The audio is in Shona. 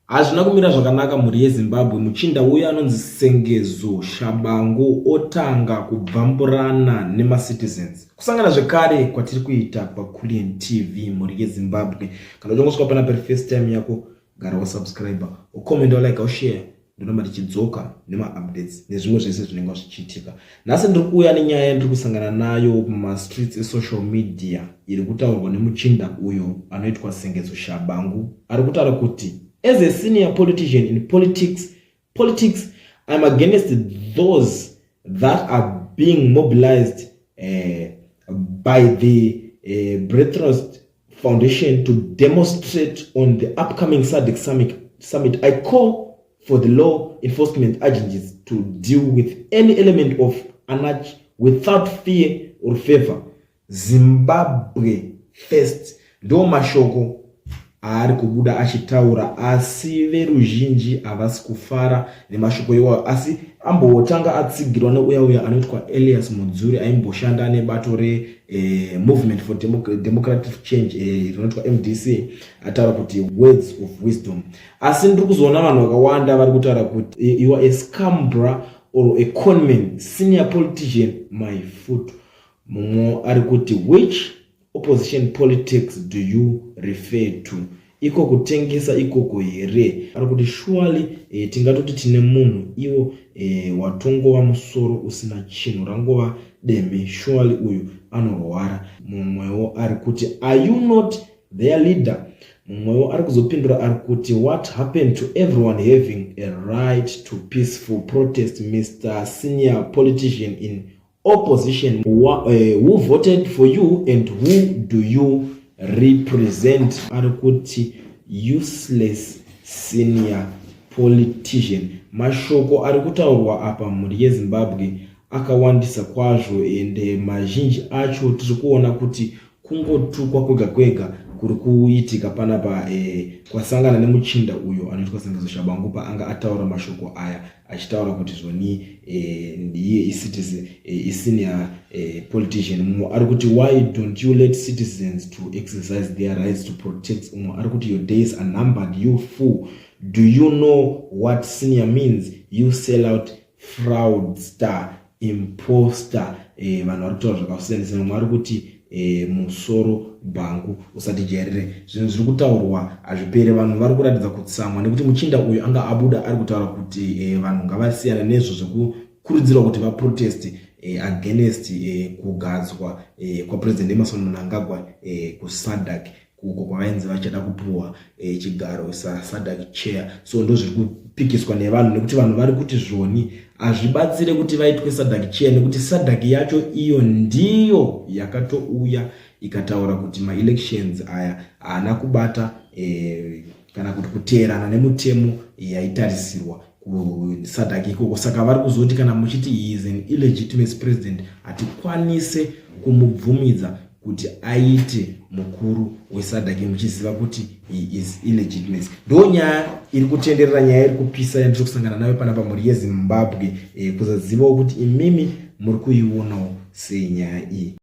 Hazvina kumira zvakanaka mhuri yeZimbabwe, muchinda uya anonzi Sengezo Shabangu otanga kubvamburana nemacitizens. Kusangana zvekare kwatiri kuita paCulian TV mhuri yeZimbabwe. Kana uchangosvika panapa iri first time yako, gara wasubscriber, ucomment, walike, ushare. Ndoramba tichidzoka nemaupdates nezvimwe zvese zvinenge zvichiitika. Nhasi ndiri kuuya nenyaya yandiri kusangana nayo mumastreets esocial media iri kutaurwa nemuchinda uyo anoitwa Sengezo Shabangu. Ari kutaura kuti, "As a senior politician in politics, I'm against those that are being mobilized by the Breakthrough Foundation to demonstrate on the upcoming SADC summit. I call for the law enforcement agencies to deal with any element of anarchy without fear or favor. Zimbabwe first." Ndo mashoko aari kubuda achitaura, asi veruzhinji havasi kufara nemashoko iwayo. Asi ambotanga atsigirwa neuya uya anoitwa Elias Mudzuri, aimboshanda nebato reMovement for Democratic Change rinoitwa MDC, ataura kuti "words of wisdom". Asi ndiri kuzoona vanhu vakawanda vari kutaura kuti, "You are a scammer or a conman, senior politician my foot." Mumwe ari kuti, "Which opposition politics do you refer to? Iko kutengesa ikoko here?" Ari kuti, "Surely tingatoti tine munhu iwo watongova musoro usina chinhu, rangova deme. Surely uyu anorwara." Mumwewo ari kuti, "Are you not their leader?" Mumwewo ari kuzopindura, ari kuti, "What happened to everyone having a right to peaceful protest, Mr Senior Politician in Opposition? Who voted for you and who do you represent?" Ari kuti, "Useless senior politician." Mashoko ari kutaurwa apa, mhuri yeZimbabwe, akawandisa kwazvo, ende mazhinji acho tiri kuona kuti kungotukwa kwega kwega kuri kuitika panapa kwasangana nemuchinda uyo anoitwa Sengezo Shabangu, paanga ataura mashoko aya achitaura kuti zvoni ndiye icitizen, isenior politician. Mumwe ari kuti, "Why don't you let citizens to exercise their rights to protect?" Mumwe ari kuti, "Your days are numbered, you fool. Do you know what senior means? You sell out, fraudster, imposter." Vanhu vari kutaura zvakasiyana siyana. Mumwe ari kuti, "Musoro bhangu, usatijairire." Zvinhu zviri kutaurwa hazvipere. Vanhu vari kuratidza kutsamwa nekuti muchinda uyu anga abuda ari kutaura kuti vanhu ngavasiyana nezvo zvekukurudzirwa kuti vaprotest against kugadzwa kwaPresident Emmerson Mnangagwa kuSADC, uko kwavainzi vachada kupuhwa chigaro saSADC chair. So ndo zviri kupikiswa nevanhu, nekuti vanhu vari kuti zvoni hazvibatsire kuti vaitwe SADC chair, nekuti SADC yacho iyo ndiyo yakatouya ikataura kuti maelections aya haana kubata kana kuti kuteerana nemutemo yaitarisirwa kuSADC ikoko. Saka vari kuzoti kana muchiti he is an illegitimate president, hatikwanise kumubvumidza kuti aite mukuru weSADC muchiziva kuti he is illegitimate. Ndo nyaya iri kutenderera, nyaya iri kupisa yandiri kusangana nayo panapa, mhuri yeZimbabwe. Kuzazivawo kuti imimi muri kuionawo sei nyaya iyi.